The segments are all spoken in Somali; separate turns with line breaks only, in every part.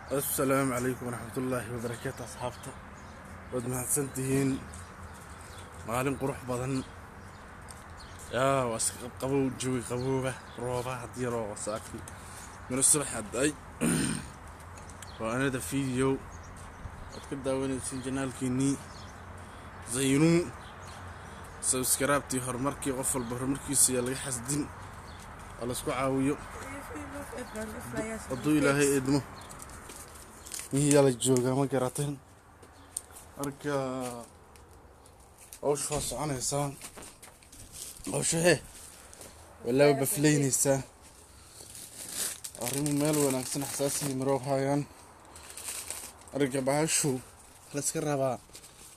Assalaamu calaykum waraxmatullaahi wabarakaatu. Asxaabta, waad mahadsantihiin. Maalin qurux badan yaa waa iska qabow, jawi qabooba, rooba haddii yaroo saaki mino subax hadday. Waa another video waad ka daawanaysiin channelkiinnii Zaynuu. Subscribe-tii, horumarkii, qof walba horumarkiisa yaa laga xasdin oo laisku caawiyo hadduu Ilaahay idmo. Mihiyaa la joogaa, ma garateen? Marka hawsha waa soconaysaa, hawsha he walaa bafleynaysaa, arrimu meel wanaagsan xasaasii maroo hayaan. Marka bahashu la iska rabaa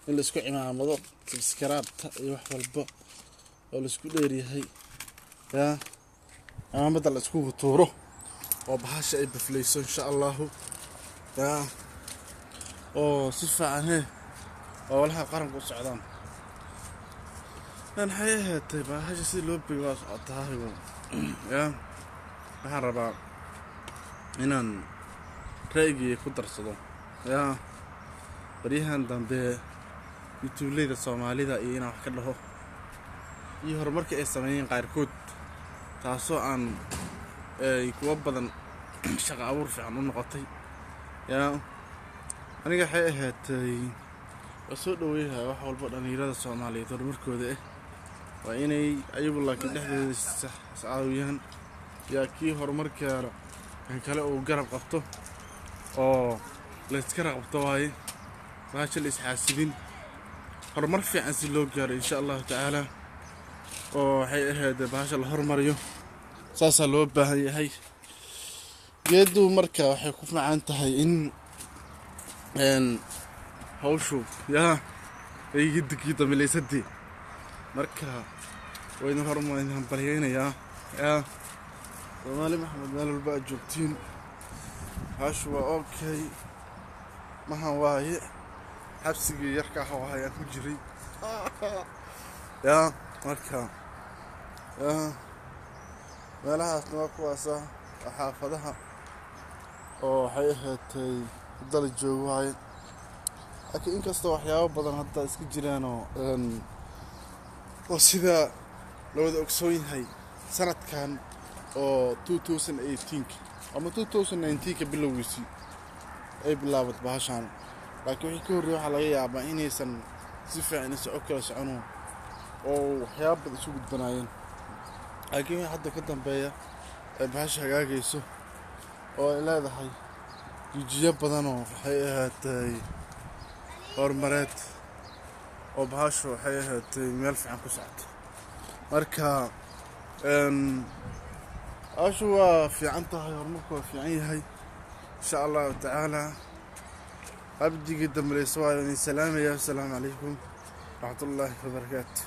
in la isku cimaamado, subscribe-ta iyo wax walba oo la isku dheeryahay, yaa cimaamada la isku tuuro oo bahasha ay bafleyso, insha Allahu, yaa oo si fiican he howlaha qaranka u socdaan. Maxay ahaatay, bahasha si loo bego waa socotaa. Yaa waxaan rabaa inaan ra'yigii ku darsado. Yaa baryahan dambe YouTubeleyda Soomaalida iyo inaan wax ka dhaho iyo horumarka ay sameeyeen qaarkood, taasoo aan kuwo badan shaqo abuur fiican u noqotay. Yaa aniga waxay ahaatay waa soo dhaweynaya wax walba dhalinyarada Soomaaliyeed horumarkooda ah. Waa inay ayagu laakiin dhexdooda iscaawiyaan. Yaa kii horumarkeena kan kale uu garab qabto oo layskara qabto waaye, bahasha la isxaasidin, horumar fiican si loo gaaro, insha Allahu tacaala. Oo waxay ahayd bahasha la hormariyo, saasaa loo baahan yahay. Geedu marka waxay ku fiican tahay in hawshu yaa ay gidigii dambilaysadii. Marka waa idin horma idin hambalyeynayaa. Yaa Soomaali Maxamed, meel walba aad joogtiin, hawshu waa okay. Mahan waaye xabsigii yarka ah oo ayaan ku jiray. Yaa marka yaa meelahaasna waa kuwaasa, waa xaafadaha oo waxay ahaatay dala joogo waaye. Laakiin inkastoo waxyaabo badan hadda iska jiraanoo oo sida la wada ogsoon yahay, sanadkan oo 2018-ka ama 2019-ka bilowgiisii ay bilaabat bahashaan, laakiin wixii ka horreeyay waxaa laga yaabaa inaysan si fiican isu kala socono oo waxyaabo badan isu gudbanaayeen. Laakiin wixii hadda ka dambeeya ay bahasha hagaagayso oo ay leedahay jijiyo badan oo waxay ahaatay horumareed oo bahashu waxay ahaatay meel fiican ku socoto. Marka bahashu waa fiican tahay, horumarku waa fiican yahay, insha Allahu tacaala. Abdigii dambaleyso waa idin salaamaya. Asalaamu calaykum waraxmatullaahi wabarakaatu.